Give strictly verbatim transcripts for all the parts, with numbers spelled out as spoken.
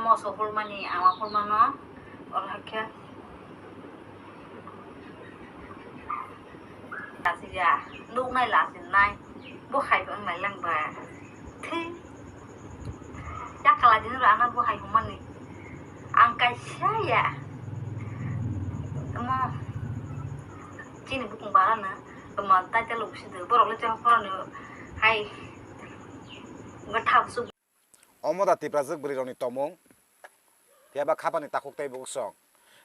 Moso hurmani, ama hurmano, oro hakhe. Lasiya, nuknai lasinai, bo hai wngnai lang ba. Thwi. Yakala din rana bo hai hurmani. Ang kaisa ya. Mo. Chini bukung barana. Mo tai telo busi de. Borok le chang porani. Hai. Gatham su. Omo da Tiprajwk bwrwirokni tongmung, phiya ba khapani takhuk tei bukhuk song.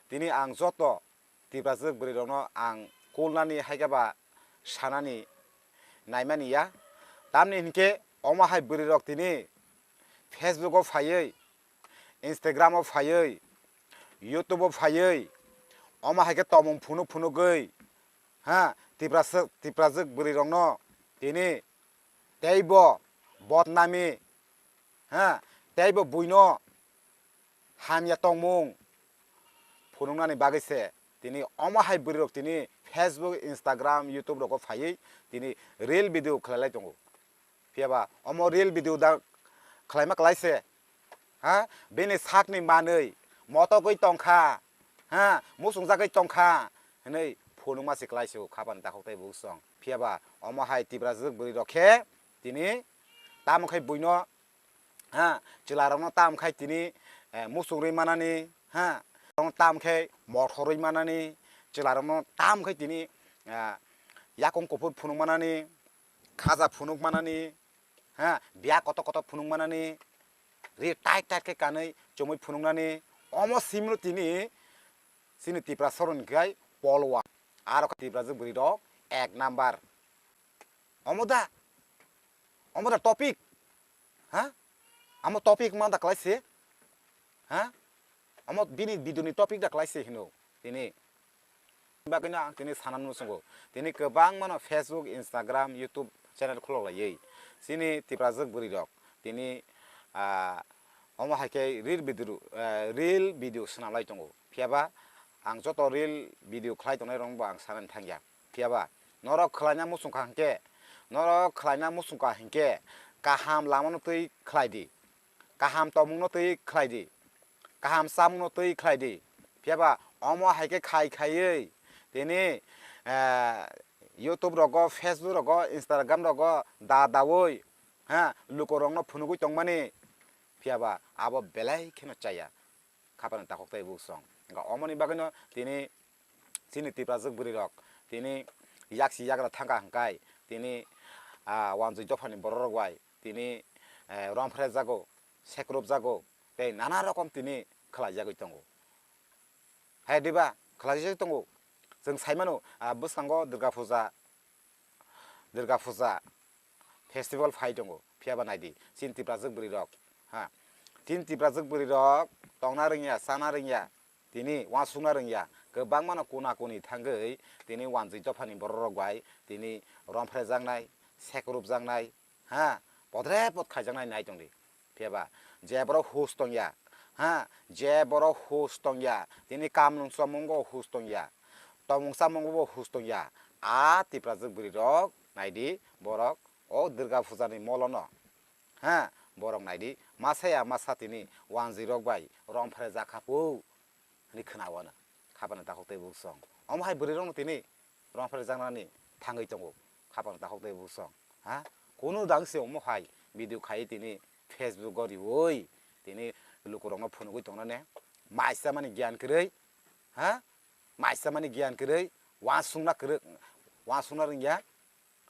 Tini ang joto Tiprajwk bwrwirokno ang kulnani hai khe ba sanani naimani ya. Tamni hinkhe omo hai bwrwirok tini Facebook o phaiwi, Instagram o phaiwi, YouTube o phaiwi, omo hai khe tongmung phunuk phunugwi, ha, Tiprasa-, Tiprajwk bwrwirokno tini teibo bodnami, ha, teibo buino hamya tongmung phunuknani bagwi se tini omo hai bwrwirok tini Facebook, Instagram, YouTube rogo phaiwi tini reel video khlailai tongo. Phiya ba omo reel video da khlaima kwlai se, ha, bini sakni manwi motogwi tongkha, ha, muchungjagwi tongkha hwnwi phunukma se kwlai se o khapani takhuk tei bukhuk song. Phiya ba omo hai Tiprajwk bwrwirok khe tini tamo khai buino, ha, chwlarokno tam khai tini, eh, muchung rwi manani, ha, tam khai mothor rwi manani, chwlarokno tam khai tini, ah, yakung kuphur phunuk manani, khaja phunuk manani, ha, biya kotor kotor phunuk manani, ri tight tight khe kanwi chumui phunuknani, omo simino tini chini Tiprasarokni khai polwa. Aro khe Tiprajwk bwrwirok ek number. Omo da, omo da topic, ha? Amo topic ma da kwlai se, ha? Amo bini video ni topic da kwlai se hino tini. Bagwino ang tini sana muchungo. Tini kwbangmano Facebook, Instagram, YouTube channel khulok laiwi. Chini Tiprajwk bwrwirok tini, ah, omo hai khe reel video, ah, reel video swnam lai tongo. Phiya ba ang joto reel video khlai tongnai rokno bo ang sanani thangya. Phiya ba norok khlaina muchung kha hinkhe, norok khlaina muchung kha hinkhe kaham lamano twi khlai di, kaham tongmungno twi khlai di, kaham chamungno twi khlai di. Phiya ba omo hai khe khai khaiwi tini, eh, YouTube rogo, Facebook rogo, Instagram rogo da dawi, ha, lukurokno phunugwi tongmani. Phiya ba abo belai kheno chaya. Khapani takhuk tei bukhuk song. Wngkha omoni bagwino tini chini Tiprajwk bwrwirok tini yaksi yagra thangkha hwnkhe tini, ah, wanjwi dophani bororok bai tini, eh, romphre jago, sekrop jago tei nana rokom tini khlai jagwi tongo. Hai diba khlai jagwi tongo. Chwng sai mano, ah, bwskango Durga Puja, Durga Puja festival phai tongo, phiya ba nai di, chini Tiprajwk bwrwirok, ha, chini Tiprajwk bwrwirok tongna rwngya, chana rwngya, tini uansukna rwngya, kwbangmano kuna kuni thangwi tini wanjwi dophani bororok bai tini romphrejaknai, sekrupjaknai, ha, podre pod khaijaknai nai tong di. Phiya ba je borok hus tongya, ha, je borok hus tongya, tini kamung chamungo hus tongya, tomung chamungo bo hus tongya, a Tiprajwk bwrwirok nai di, borok o Durga Puja ni molo no, ha, borok nai di, masa ya masa tini wanjwi rok bai romphre jakha pu hwnwi khwna wano, khapani takhuk tei bukhuk song. Omo hai bwrwi rok no tini romphre jaknani thangwi tongo, khapang takhuk tei bukhuk song, ha? Kunu dang se omo hai video khai tini Facebook o riwi tini lukurokno phunugwi tongnane, maisa mani giyan kwrwi, ha? Maisa mani giyan kwrwi, uansukna kwrwi, uansukna rwngya,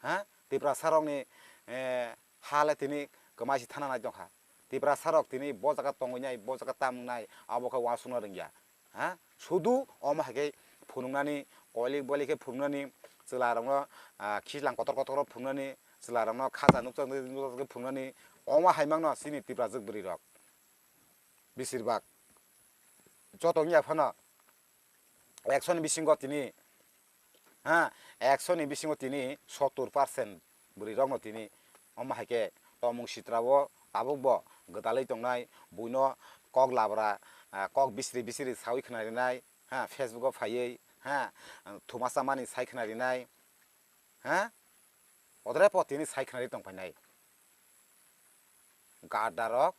ha? Tiprasa rokni, eh, ha le tini kwmaisi thana nai tongkha. Tiprasa rok tini bo jaga tongwi nai, bo jaga tam wngnai, abo khe uansukna rwngya. Ha? Sudu omo hai khe phunuknani, koilik boilik khe phunuknani, chwla rokno, ah, khichlang kotor kotor khe phunuknani, chwla rokno khacha nukjak nukjak khe phunuknani, omo hai mangno chini Tiprajwk bwrwi rok. Bisirbak joto wngya phano ekso ni bisingo tini, ha, ekso ni bisingo tini sottur percent bwrwi rokno tini omo hai khe tongmung sitra o tabuk bo gwdalwi tongnai, buino kok labra, ah, kok bisri bisri sawi khna rinai, ha, Facebook o phaiwi, ha, thuma chamani sai khna rinai, ha, odre po tini sai khna ri tong phainai. Gada rok,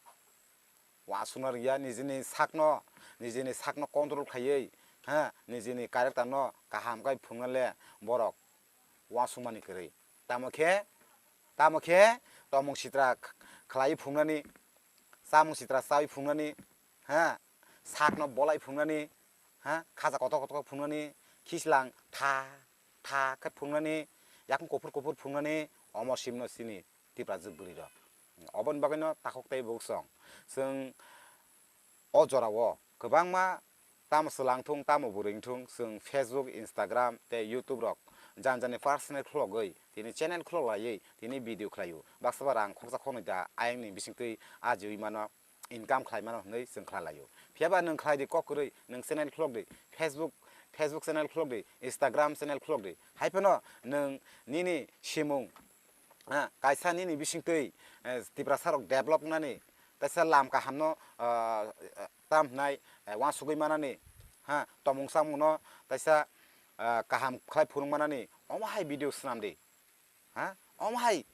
Uansukna rwya, nijini sakno, nijini sakno control khaiwi, ha, nijini character no kaham khe phunukna le borok uansukmani kwrwi. Tamo khe, tamo khe tomung sitra kh-, khlaiwi phunuknani, chamung sitra chawi phunuknani, ha, sakno bolai phunuknani, ha, khaja kotor kotor phunuknani, khislang tha tha khe phunuknani, yakung kuphur kuphur phunuknani, omo simno chini Tiprajwk bwrwi rok. Oboni bagwino takhuk tei buksong. Chwng o jorao kwbangma tamo swlang thung, tamo bwrwi wng thung, chwng Facebook, Instagram tei YouTube rok jani jani personal khulogwi, tini channel khulok laiwi, tini video khlaio. Baksa ba rang khoksa khoknwi da ayangni bisingtwi ajiwi mano, income khlai mano hwnwi chwng khlai laio. Phiya ba nwng khlai di kok kwrwi, nwng channel khulok di, Facebook, Facebook channel khulok di, Instagram channel khulok di. Hai phano nwng nini simung, ha, kaisa nini bisingtwi, eh, Tiprasa rok develop wngnani, kaisa lam kahamno, ah, tam hwnai, eh, uansugwi manani, ha, tomung samungno kaisa, ah, kaham khlai phunuk manani, omo hai video swnam di. Ha? Omo hai,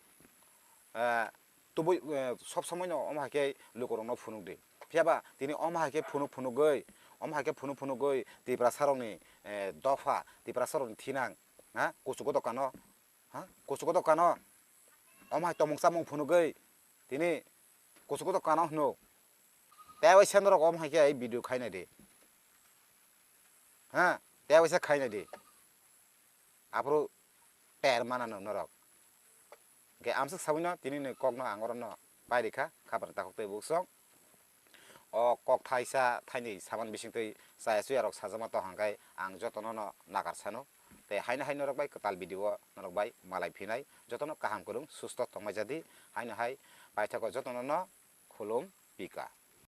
eh, tubui, eh, sob somoi no omo hai khe lukurok no phunuk di. Phiya ba tini omo hai khe phunuk phunugwi, omo hai khe phunuk phunugwi Tiprasa rok ni, eh, dopha, Tiprasa rok ni thinang, ha? Kuchugo dokano, ha? Kuchugo dokano, omo hai tomung chamung phunugwi tini kuchugo dokano hwno. Tei waisa norok omo hai khe video khainai di. Ha? Tei waisa khainai di. Aphuru ter mana no norok. Hwnkhe amswk sabui no tini ni kok no ang oro no pai rikha, khapang takhuk tei buksong. O kok thaisa thainwi saman bisingtwi chaya chuya rok sajama tong hwnkhe ang jotono no nakar sano. Tei haino hai norok bai kwtal video o norok bai malai phinai. Jotono kaham kwrwng susto tongmai jadi. Haino hai paithago jotono no khulum pika.